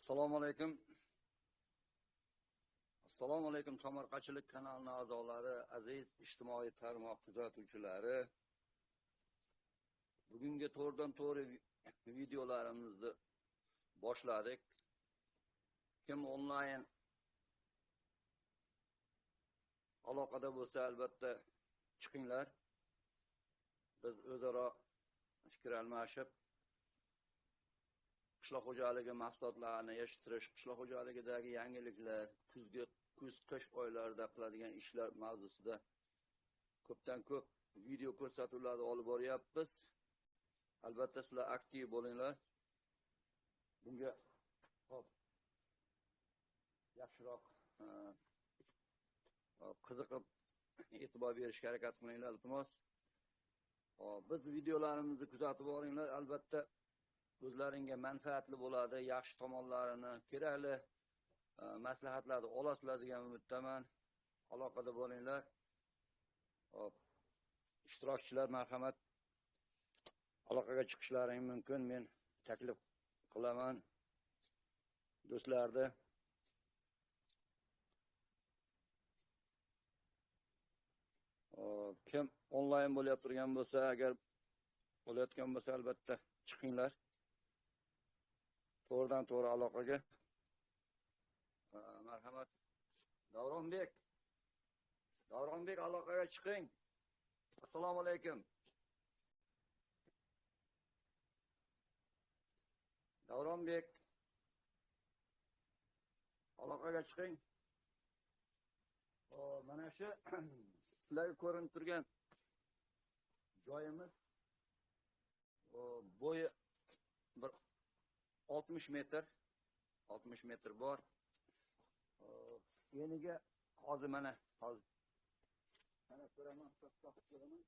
Assalomu alaykum. Assalomu alaykum Tomorqachilik kanalining a'zolari, aziz ijtimoiy tarmoq kuzatuvchilari. Bugungi to'g'ridan to'g'ri videolarimizni boshladik. Kim onlayn aloqada bo'lsa, albatta chiqinglar. Biz o'zaro fikr almashib, qishloq xo'jaligi mahsulotlarini yetishitirish, qishloq xo'jaligidagi yangiliklar, kuzgi, kuz, qish oylarida qiladigan ishlar mavzusida ko'pdan ko'p video ko'rsatuvlarni olib boryapmiz. Albatta sizlar aktiv bo'linglar. Bunga hop yaxshiroq qiziqib e'tibor berishga harakat qilinglar, iltimos. Hop, biz videolarimizni kuzatib boringlar, albatta o'zlaringga manfaatli bo'ladi, yaxshi tomonlarini, kerakli maslahatlarni olasizlar degan umiddaman. Aloqada bo'linglar. Hop, ishtirokchilar marhamat, aloqaga chiqishlaring mumkin. Men taklif qilaman do'stlarni. Hop, kim onlayn bo'layotgan turgan bo'lsa, agar bo'layotgan bo'lsa, albatta chiqinglar. To'g'ridan to'g'ri aloqaga. Marhamat. Davronbek. Davronbek, aloqaga chiqing. Assalomu alaykum. Davronbek, aloqaga chiqing. Mana shu sizlarga ko'rinib turgan joyimiz bo'yi bir 60 metr, 60 metr bor. Yeniga hozir mana hozir mana ko'raman, hisob ko'raman.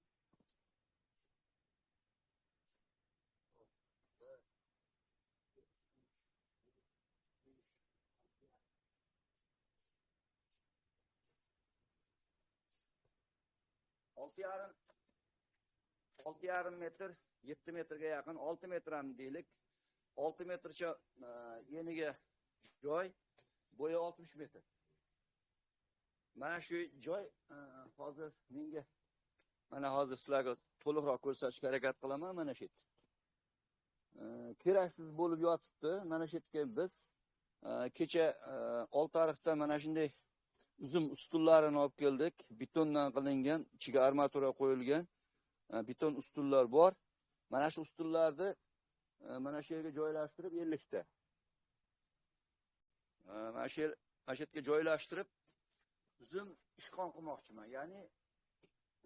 Olti yarim metr, 7 metrga yaqin, 6 metr ham deylik. 6 metrcha yeniga joy, bo'yi 60 metr. Mana shu joy hozir menga, mana hozir sizlarga to'liqroq ko'rsatishga harakat qilaman. Mana shu yerda keraksiz bo'lib yotibdi. Mana shu yerga biz kecha Oltiariqdan mana shunday uzum ustunlarini olib keldik. Betondan qilingan, ichiga armatura qo'yilgan beton ustunlar bor. Mana shu ustunlarni mana shu yerga joylashtirib, 50 ta. Mana shu yerga joylashtirib uzum ishqon qilmoqchiman. Ya'ni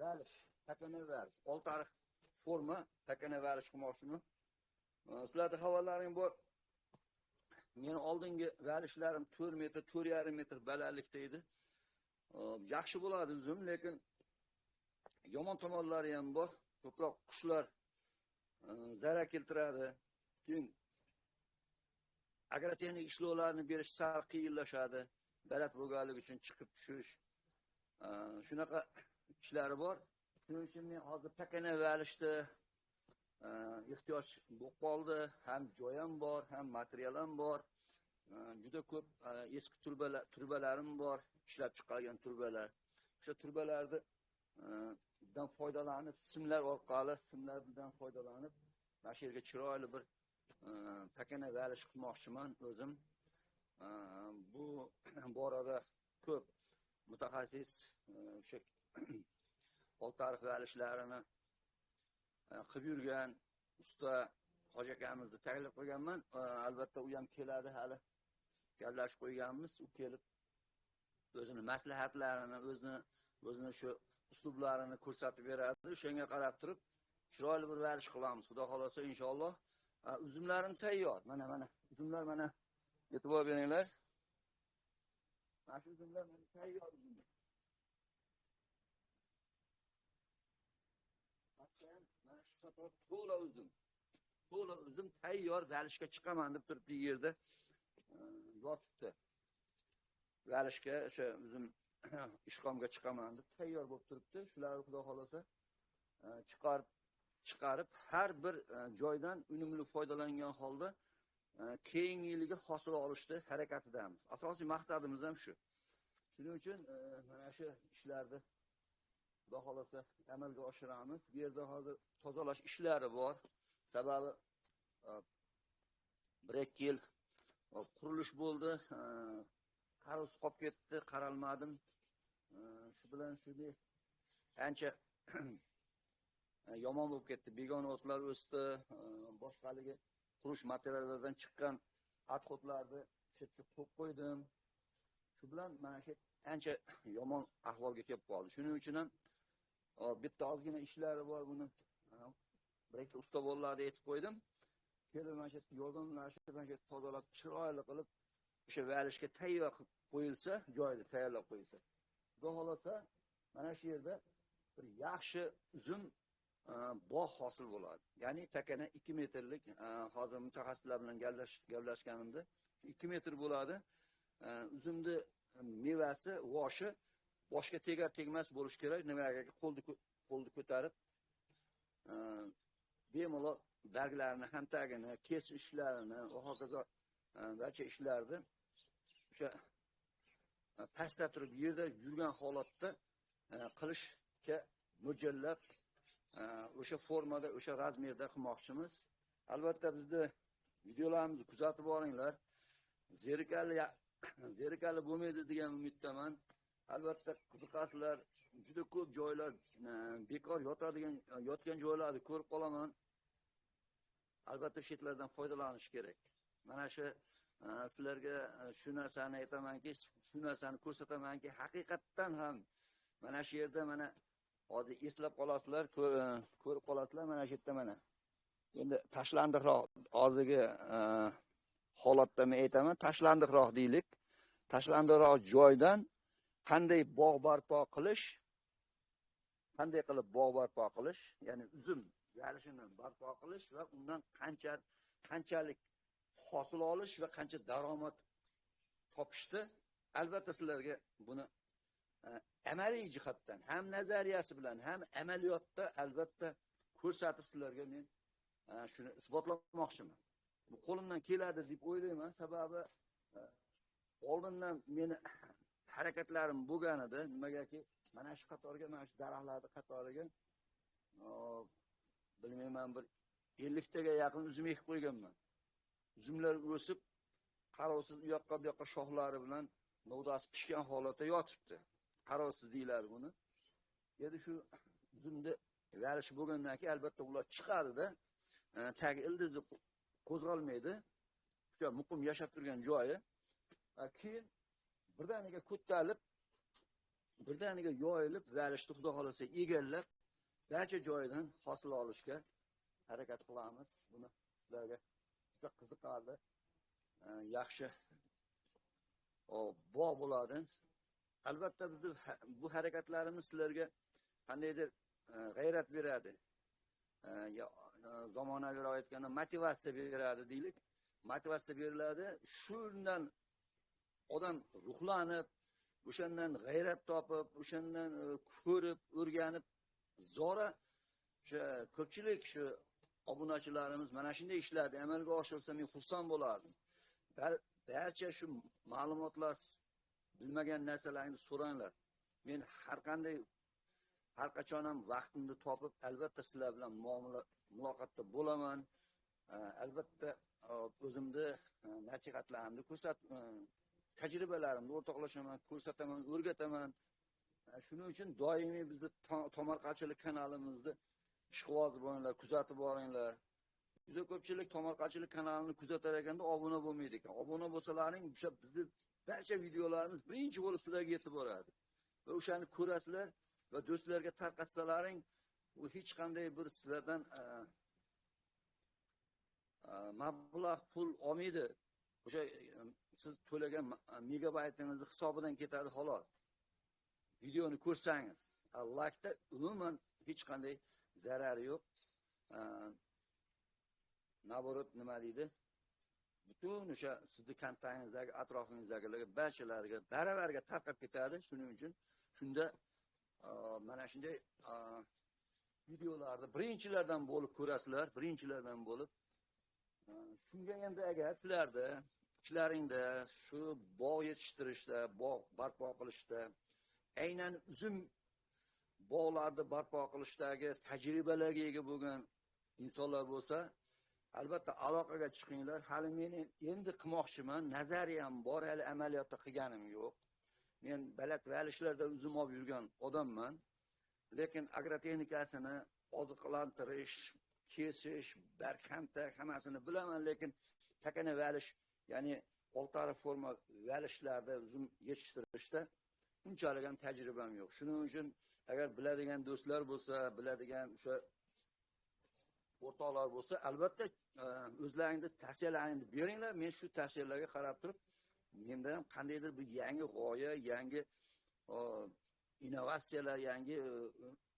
valish, pakana valish, Oltiariq forma pakana valish qilmoqchiman. Sizlarda xabarlaring bor. Meni oldingi valishlarim 4 metr, 4,5 metr balandlikda edi. Yaxshi bo'ladi uzum, lekin yomon tomonlari ham bor. Ko'proq qushlar zarar keltiradi. Keyin agrotexnik ishlovlarni berish sal qiyinlashadi. Baland bo'lganligi uchun chiqib tushish, shunaqa ishlari bor. Shuning uchun men hozir pakana valishda ehtiyoj bo'lib qoldi. Ham joyim bor, ham material ham bor. Juda ko'p eski turbalarim bor, ishlab chiqargan turbalar. O'sha turbalarni dan foydalanib, simlar orqali, simlardan foydalanib, mana shu yerga chiroyli bir pakana valish qilmoqchiman o'zim. Bu borada ko'p mutaxassis o'sha Oltiariq valishlarini qilib yurgan usta hoji akamizni taklif qilganman. Albatta u ham keladi, hali gaplashib qo'yganmiz. U kelib o'zini maslahatlarini, o'zini shu uslublarini ko'rsatib beradi. O'shanga qarab turib chiroyli bir valish qilamiz. Xudo xolasa inshaalloh. Uzumlarim tayyor. Mana mana uzumlar, mana e'tibor beringlar. Mana shu uzumlar mana tayyor uzumlar. Mana shu qator to'la uzum. To'la uzum tayyor valishga chiqaman deb turibdi yerda yotibdi. Valishga o'sha uzum ishqomga chiqaman deb tayyor bo'lib turibdi. Shularni Xudo xolasa chiqarib har bir joydan unumli foydalangan holda keyingi yilgi hosil olishda harakatidamiz. Asosiy maqsadimiz ham shu. Shuning uchun mana shu ishlarni Xudo xolasa amalga oshiramiz. Bu yerda hozir tozalash ishlari bor. Sababi 1-2 yil qurilish bo'ldi, qarovsiz qolib ketdi, qaralmadim. Shu bilan shuni ancha yomon bo'lib ketdi. Begona o'tlar o'sdi, boshqaligi qurilish materiallaridan chiqqan atxotlarni chetga qo'yib qo'ydim. Shu bilan mana shu ancha yomon ahvolga kelib qoldi. Shuning uchun ham bitta ozgina ishlari bor, buni bir ikkita usta bolalarni aytib qo'ydim. Kelib mana shu yordamlashib, mana shu tozalab, chiroyli qilib, o'sha valishga tayyor qilib qo'yilsa, joyida tayyorlab qo'yilsa, Xudo xolasa mana shu yerda bir yaxshi uzum bog' hosil bo'ladi. Ya'ni takana 2 metrlik, hozir mutaxassislar bilan gaplashganimda 2 metr bo'ladi. Uzumni mevasi, voshi boshga tegar tegmas bo'lish kerak. Nimaga qo'lni ko'tarib bemalol barglarini ham tagini, kesish ishlarini va hokazo barcha ishlarni o'sha pastda turib yerda yurgan holatda qilishga mo'ljallab o'sha formada, o'sha razmerda qilmoqchimiz. Albatta bizni videolarimizni kuzatib boringlar. Zerikarli bo'lmaydi degan umiddaman. Albatta qiziqasizlar, juda ko'p joylar bekor yotgan joylarni ko'rib qolaman. Albatta shu yerlardan foydalanish kerak. Mana shu sizlarga shu narsani aytamanki, shu narsani ko'rsatamanki, haqiqatdan ham mana shu yerda mana hozir eslab qolasizlar, ko'rib qolasizlar mana shu yerda mana. Endi tashlandiqroq hozirgi holatda men aytaman, tashlandiqroq deylik. Tashlandiqroq joydan qanday bog' barpo qilish, qanday qilib bog' barpo qilish, ya'ni uzum valishini barpo qilish va undan qanchalik hosil olish va qancha daromad topishni albatta sizlarga buni amaliy jihatdan ham nazariyasi bilan ham amaliyotda albatta ko'rsatib sizlarga men shuni isbotlamoqchiman. Bu qo'limdan keladi deb o'ylayman, sababi oldindan meni harakatlarim bo'lgan edi. Nimagaki mana shu qatorga, mana shu daraxtlarning qatoriga bilmayman bir 50 taga yaqin uzum ekib qo'yganman. Uzumlar o'sib, qarovsiz u yoqqa bu yoqqa shoxlari bilan novdasi pishgan holatda yotibdi. Qarovsiz deyiladi buni. Endi shu uzumni valishi bo'lgandan keyin albatta ular chiqadida, tagi ildizi qo'zg'almaydi. O'sha muqim yashab turgan joyi. Keyin birdaniga ko'tarilib, birdaniga yoyilib, valishni Xudo xolasa egallab, barcha joyidan hosil olishga harakat qilamiz. Buni sizlarga juda qiziqarli, yaxshi bog' bo'ladi. Albatta bizni bu harakatlarimiz sizlarga qandaydir g'ayrat beradi. Zamonaviyroq aytganda motivatsiya beradi deylik. Motivatsiya beriladi. Shundan odam ruhlanib, o'shandan g'ayrat topib, o'shandan ko'rib, o'rganib, zora o'sha ko'pchilik shu obunachilarimiz mana shunday ishlarni amalga oshirsa men xursand bo'lardim. Barcha shu ma'lumotlar, bilmagan narsalaringizni so'ranglar. Men har qachon ham vaqtimni topib albatta sizlar bilan muloqotda bo'laman. Albatta o'zimni nasihatlarimni ko'rsatib, tajribalarimni o'rtoqlashaman, ko'rsataman, o'rgataman. Shuning uchun doimiy bizni Tomorqachilik kanalimizni ishqiboz bo'linglar, kuzatib boringlar. Juda ko'pchilik Tomorqachilik kanalini kuzatar ekanda obuna bo'lmaydi ekan. Obuna bo'lsalaring, o'sha bizni barcha videolarimiz birinchi bo'lib sizlarga yetib boradi. Va o'shani ko'rasizlar va do'stlarga tarqatsalaring, u hech qanday bir sizlardan mablag' pul olmaydi. O'sha siz to'lagan megabaytingizni hisobidan ketadi xolos. Videoni ko'rsangiz, laykda umuman hech qanday zarari yo'q. Naborot nima deydi? Butun o'sha sizni kontaktingizdagi, atrofingizdagilarga, barchalarga baravarga tarqab ketadi. Shuning uchun shunda mana shunday videolarni birinchilardan bo'lib ko'rasizlar, birinchilardan bo'lib. Shunga endi agar sizlarda ichlaringda shu bog' yetishtirishda, bog' barpo qilishda, aynan uzum bog'larni barpo qilishdagi tajribalarga ega bo'lgan insonlar bo'lsa, albatta aloqaga chiqinglar. Hali men endi qilmoqchiman, nazariyam bor, hali amaliyotda qilganim yo'q. Men baland valishlarda uzum olib yurgan odamman. Lekin agrotexnikasini oziqlantirish, kesish, barkamtak hammasini bilaman, lekin pakana valish, ya'ni oltari forma valishlarda uzum yetishtirishda unchalik ham tajribam yo'q. Shuning uchun agar biladigan do'stlar bo'lsa, biladigan o'sha o'rtoqlar bo'lsa, albatta o'zlaringni tavsiyalaringni beringlar. Men shu tavsiyalarga qarab turib, menda ham qandaydir bir yangi g'oya, yangi innovatsiyalar, yangi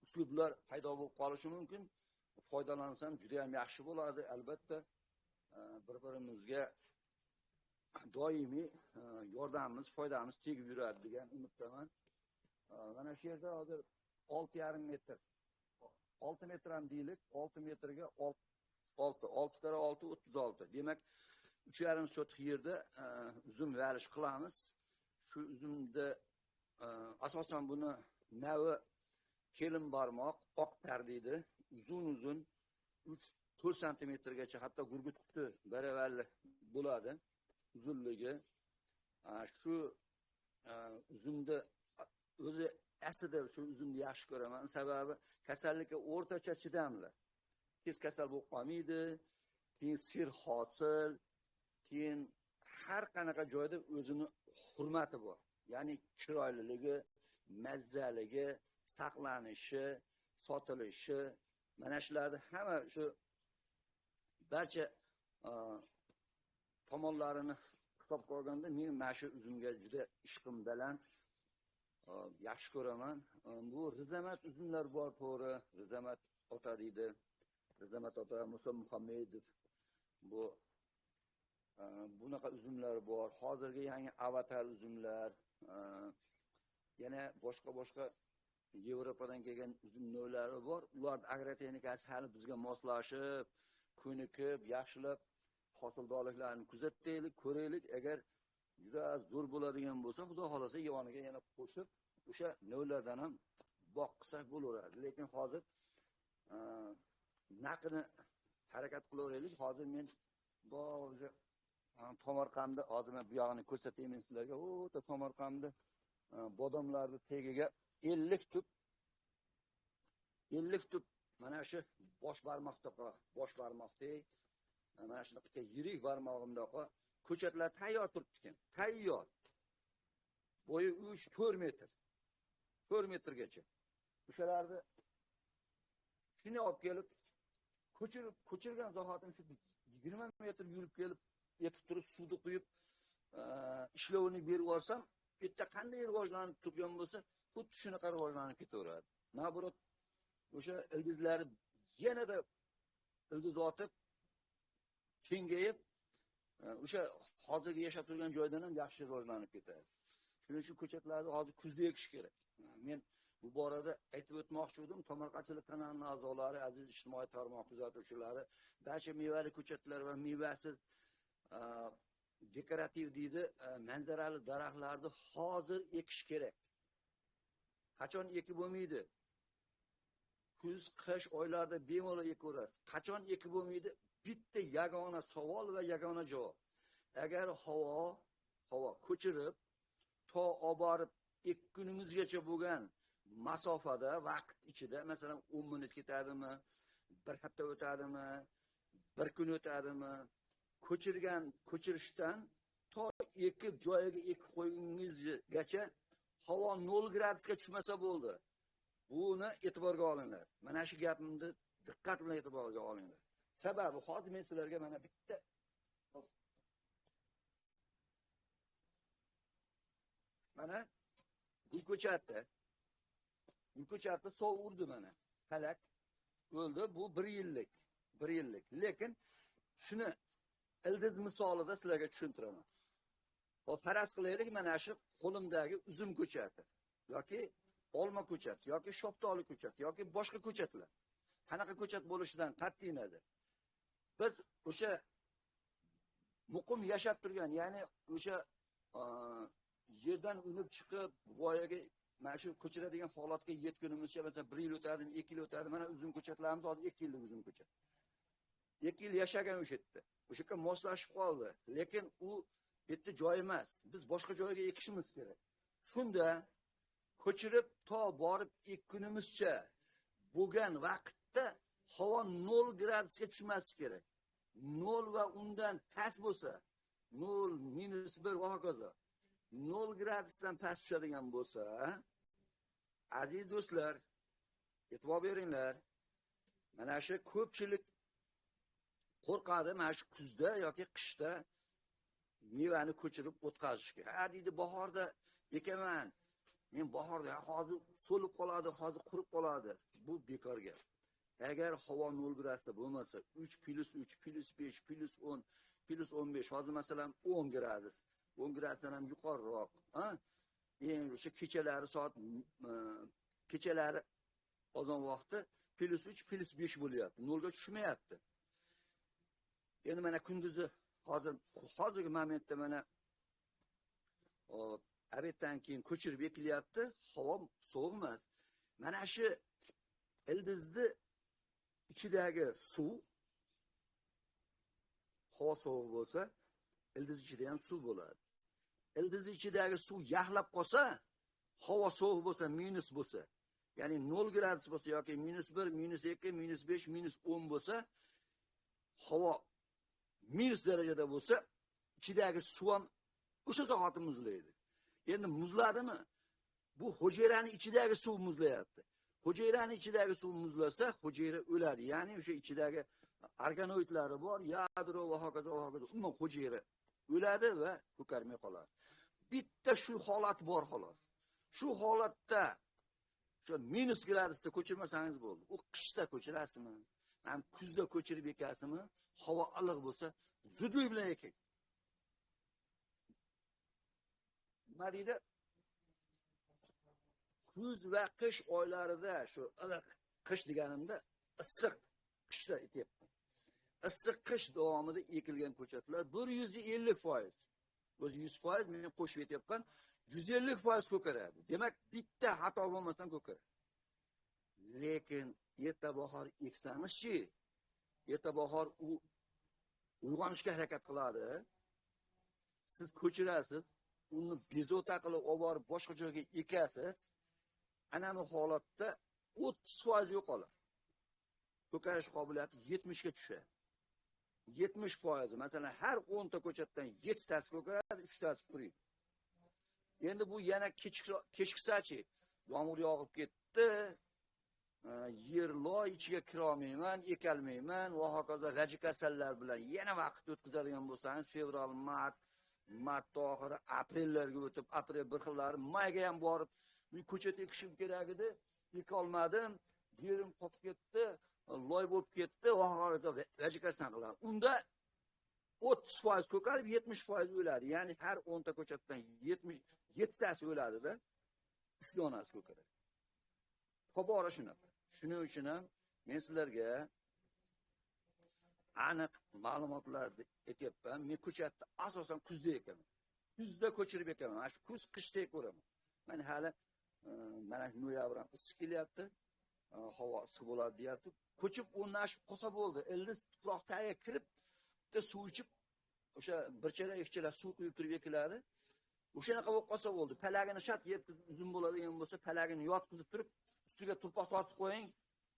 uslublar paydo bo'lib qolishi mumkin. Foydalansam juda ham yaxshi bo'ladi. Albatta bir-birimizga doimiy yordamimiz, foydamiz tegib yuradi degan umiddaman. Mana shu yerda hozir 6,5 metr, 6 metr ham deylik, 6 metrga 6, 6 karra 6 36. Demak, 3,5 sotix yerda uzum valish qilamiz. Shu uzumda asosan buni navi kelin barmoq, oq par deydi. Uzun-uzun 3-4 santimetrgacha, hatto gurgut quti baravar bo'ladi uzunligi. Shu uzumda o'zi aslida shu uzumni yaxshi ko'raman. Sababi kasallikka o'rtacha chidamli. Tez kasal bo'lib qolmaydi, keyin serhosil, keyin har qanaqa joyda o'zini hurmati bor. Ya'ni chiroyliligi, mazzaligi, saqlanishi, sotilishi, mana shularni hamma shu barcha tomonlarini hisobga olganda men mana shu uzumga juda ishqim baland, yaxshi ko'raman. Bu rizamat uzumlar bor, to'g'ri, rizamat ota deydi. Rizamat ota Musa Muhammedov, bu bunaqa uzumlar bor. Hozirgi yangi avatar uzumlar, yana boshqa Yevropadan kelgan uzum navlari bor. Ular agrotexnikasi hali bizga moslashib, ko'nikib, yaxshilab hosildorliklarini kuzataylik, ko'raylik. Agar juda zo'r bo'ladigan bo'lsa, Xudo xolasa yoniga yana qo'shib o'sha navlardan ham bog' qilsak bo'laveradi. Lekin hozir naqini harakat qilaveraylik. Hozir men o'sha Tomarqandda, hozir men bu yog'ini ko'rsatayman sizlarga. O'ta Tomarqandda bodomlarni tagiga 50 tup 50 tup mana shu bosh barmoqdaqa, bosh barmoqdek, mana shunaqa yirik barmog'imdaqa ko'chatlar tayyor turibdi ekan. Tayyor. Bo'yi 3-4 metr. 4 metrgacha. O'shalarni shuni olib kelib ko'chirgan zahotim shu 20 metr yurib kelib, ekib turib, suvni quyib, ishlovini berib olsam, bu yerda qanday rivojlanib turgan bo'lsa, xuddi shunaqa rivojlanib ketaveradi. Naborot o'sha ildizlari yanada ildiz otib, kengayib, o'sha hozirgi yashab turgan joydan ham yaxshi rivojlanib ketadi. Shuning uchun ko'chatlarni hozir kuzda ekish kerak. Men bu borada aytib o'tmoqchi edim, Tomorqachilik kanalining a'zolari, aziz ijtimoiy tarmoq kuzatuvchilari, barcha mevali ko'chatlar va mevasiz dekorativ deydi, manzarali daraxtlarni hozir ekish kerak. Qachon ekib bo'lmaydi? Kuz, qish oylarida bemalol ekaverasiz. Qachon ekib bo'lmaydi? Bitta yagona savol va yagona javob. Agar havo ko'chirib, to olib borib ekkuningizgacha bo'lgan masofada, vaqt ichida, masalan, 10 minut ketadimi, bir hafta o'tadimi, bir kun o'tadimi, ko'chirishdan to ekib joyiga ekib qo'ygingizgacha havo 0 gradusga tushmasa bo'ldi. Buni e'tiborga olinglar. Mana shu gapimni diqqat bilan e'tiborga olinglar. Sababi hozir men sizlarga mana bitta mana bu ko'chatda sovuq urdi mana. Falak o'ldi. Bu 1 yillik, 1 yillik. Lekin shuni ildiz misolida sizlarga tushuntiraman. Hop, faraz qilaylik, mana shu qo'limdagi uzum ko'chati yoki olma ko'chati yoki shaftoli ko'chati yoki boshqa ko'chatlar. Qanaqa ko'chat bo'lishidan qat'iy nazar. Biz o'sha Muqim yashab turgan, ya'ni o'sha yerdan unib chiqib voyaga mana shu ko'chiradigan holatga yetgunimizcha, masalan 1 yil o'tadimi, 2 yil o'tadi. Mana uzum ko'chatlarimiz hozir 2 yillik uzum ko'chat. 2 yil yashagan o'sha yerda. O'sha yerga moslashib qoldi. Lekin u yerda joy emas. Biz boshqa joyga ekishimiz kerak. Shunda ko'chirib to borib ekkunimizcha bo'lgan vaqtda havo 0 gradusga tushmasi kerak. 0 va undan past bo'lsa, 0, -1 va hokazo. 0 gradusdan past tushadigan bo'lsa, aziz do'stlar, e'tibor beringlar. Mana shu ko'pchilik qo'rqadi, mana shu kuzda yoki qishda mevani ko'chirib o'tkazishga. Ha deydi, bahorda ekaman. Men bahorda hozir so'lib qoladi, hozir qurib qoladi. Bu bekor gap. Agar havo 0 gradusda bo'lmasa, 3 + 3 + 5 + 10 + 15, hozir masalan 10 gradus, 10 gradusdan ham yuqoriroq, ha? Endi o'sha kechalari soat kechalari ozon vaqti +3 +5 bo'lyapti. 0 ga tushmayapti. Endi mana kunduzi hozirgi momentda mana obeddan keyin ko'chirib ekilyapti, havo sovuq emas. Mana shu ildizni ichidagi suv, havo sovuq bo'lsa, ildiz ichida ham suv bo'ladi. Ildiz ichidagi suv yaxlab qolsa, havo sovuq bo'lsa, minus bo'lsa, ya'ni 0 gradus bo'lsa yoki -1, -2, -5, -10 bo'lsa, havo minus darajada bo'lsa, ichidagi suv ham o'sha zahoti muzlaydi. Endi muzladimi? Bu hujayrani ichidagi suv muzlayapti. Hujayrani ichidagi suv muzlasa, hujayra o'ladi. Ya'ni o'sha ichidagi organoidlari bor, yadro va hokazo va hokazo, umuman hujayra o'ladi va ko'karmay qoladi. Bitta shu holat bor xolos. Shu holatda o'sha minus gradusda ko'chirmasangiz bo'ldi. U qishda ko'chirasizmi, ham kuzda ko'chirib ekasizmi, havo iliq bo'lsa, zudlik bilan eking. Nima deydi? Kuz va qish oylarida shu iliq qish deganimda issiq qishda aytyapman. Issiq qish davomida ekilgan ko'chatlar 150%. O'zi 100% men qo'shib aytyapman, 150% ko'karadi. Demak, bitta xato bo'lmasdan ko'karadi. Lekin erta bahor eksangiz-chi, erta bahor u uyg'onishga harakat qiladi. Siz ko'chirasiz, uni bezovta qilib olib borib boshqa joyga ekasiz. Ana bu holatda 30% yo'qoladi. Ko'karish qobiliyati 70 ga tushadi. 70%, masalan, har 10 ta ko'chatdan 7 tasi ko'karadi, 3 tasi quriydi. Endi bu yana kechiksachi, yomg'ir yog'ib ketdi, yer loy ichiga kira olmayman, ekalmayman va hokazo rajikasallar bilan yana vaqt o'tkazadigan bo'lsangiz, fevral, mart, mart oxiri aprellarga o'tib, aprel bir xillari mayga ham borib, men ko'chat ekishim kerak edi, eka olmadim, yerim qolib ketdi, loy bo'lib ketdi va hokazo rajikasan qiladi. Unda 30% ko'karib, 70% o'ladi. Ya'ni har 10 ta ko'chatdan 77 tasi o'ladida, 3 donasi ko'karadi. Tobora shunaqa. Shuning uchun ham men sizlarga aniq ma'lumotlarni aytyapman. Men ko'chatni asosan kuzda ekaman. Kuzda ko'chirib ekaman. Mana shu kuz qishda ko'raman. Mana hali mana noyabr ham issiq kelyapti. Havo issiq bo'ladi deyapti. Ko'chib o'rnashib qolsa bo'ldi. Ildiz tuproq tagiga kirib, bitta suv ichib, o'sha bir chelak, ikki chelak suv quyib turib ekiladi. O'shanaqa bo'lib qolsa bo'ldi. Palagini shat yetkazib uzun bo'ladigan bo'lsa, palagini yotqizib turib, ustiga tuproq tortib qo'ying.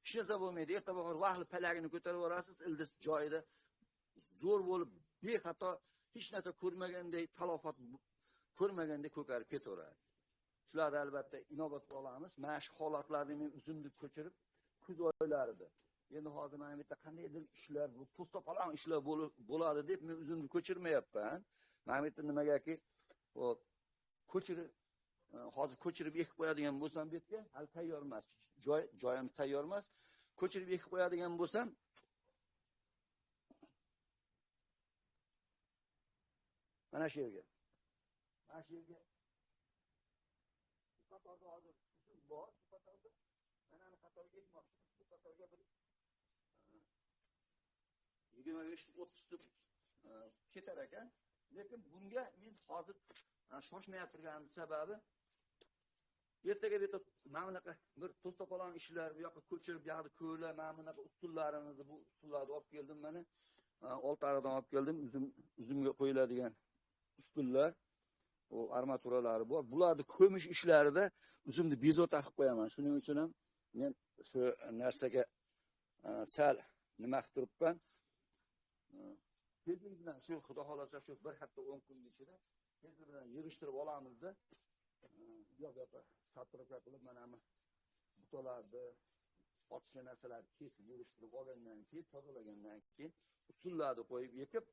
Hech narsa bo'lmaydi. Erta bahor vaqtli palagini ko'tarib yuborasiz, ildiz joyida zo'r bo'lib, bexato hech narsa ko'rmaganday, talofat ko'rmaganday ko'karib ketaveradi. Shularni albatta inobatga olamiz. Mana shu holatlarni men uzumni ko'chirib kuz oylarida. Endi hozir mana bu yerda qandaydir ishlar, bu to'stapalon ishlar bo'ladi deb men uzumni ko'chirmayapman. Mana bu yerda nimagaki, hop, ko'chirib hozir ko'chirib ekib qo'yadigan bo'lsam bu yerga hali tayyor emas. Joyim tayyor emas. Ko'chirib ekib qo'yadigan bo'lsam mana shu yerga. Mana shu yerga bu qatorda hozir uzum bor, bu qatorda mana bu qatorga ekmoqchimiz. Bu qatorga bir 25-30 tup ketar ekan. Lekin bunga men hozir shoshmay turganim sababi ertaga bu yerda mana bunaqa bir to's-to'polon ishlar bu yoqqa ko'chirib, bu yoqda ko'la, mana bunaqa ustunlarimizni, bu ustunlarni olib keldim mana. Oltaridan olib keldim, uzumga qo'yiladigan ustunlar, o armaturalari bor. Bularni ko'mish ishlarida uzumni bezovta qilib qo'yaman. Shuning uchun ham men shu narsaga sal nima qilib turibman. Tezlik bilan shu xudo xolasa shu bir hafta 10 kun ichida tezlik bilan yig'ishtirib olamizda. Bu yoqqa satraka qilib mana bu butalarni, ortiqcha narsalarni kesib yig'ishtirib olgandan keyin, tozalagandan keyin ustunlarni qo'yib ekib,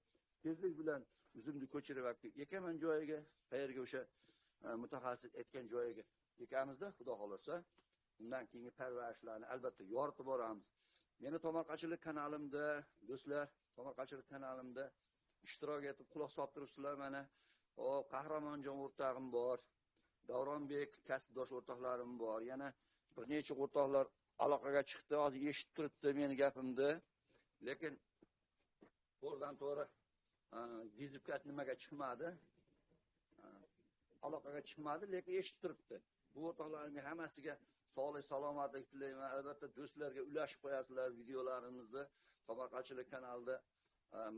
tezlik bilan uzumni ko'chirib olib ekaman joyiga, qayerga o'sha mutaxassis aytgan joyiga ekamizda, xudo xolasa. Undan keyingi parvarishlarni albatta yoritib boramiz. Meni tomorqachilik kanalimda, do'stlar, tomorqachilik kanalimda ishtirok etib quloq solib turibsizlar mana. Hop, Qahramonjon o'rtog'im bor, Davronbek kasbdosh o'rtoqlarim bor, yana bir necha o'rtoqlar aloqaga chiqdi, hozir eshitib turibdi meni gapimni. Lekin to'g'ridan to'g'ri vizitkat nimaga chiqmadi, aloqaga chiqmadi, lekin eshitib turibdi. Bu o'rtoqlarimga hammasiga sog'lik, salomatlik tilayman. Albatta do'stlarga ulashib qo'yasizlar videolarimizni, tomorqachilik kanalida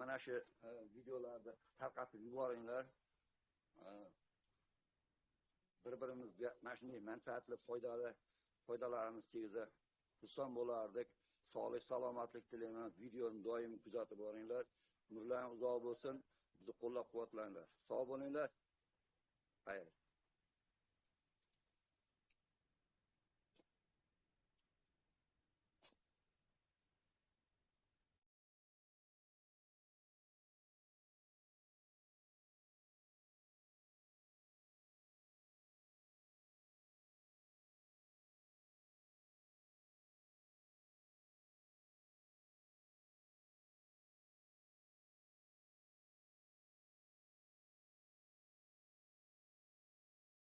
mana shu videolarni tarqatib yuboringlar. Bir-birimizga mana shunday manfaatli, foydali foydalarimiz tegsa xursand bo'lardik. Sog'lik, salomatlik tilayman. Videoni doim kuzatib boringlar. Umrlaring uzoq bo'lsin. Bizni qo'llab-quvvatlanglar. Sog' bo'linglar. Xayr.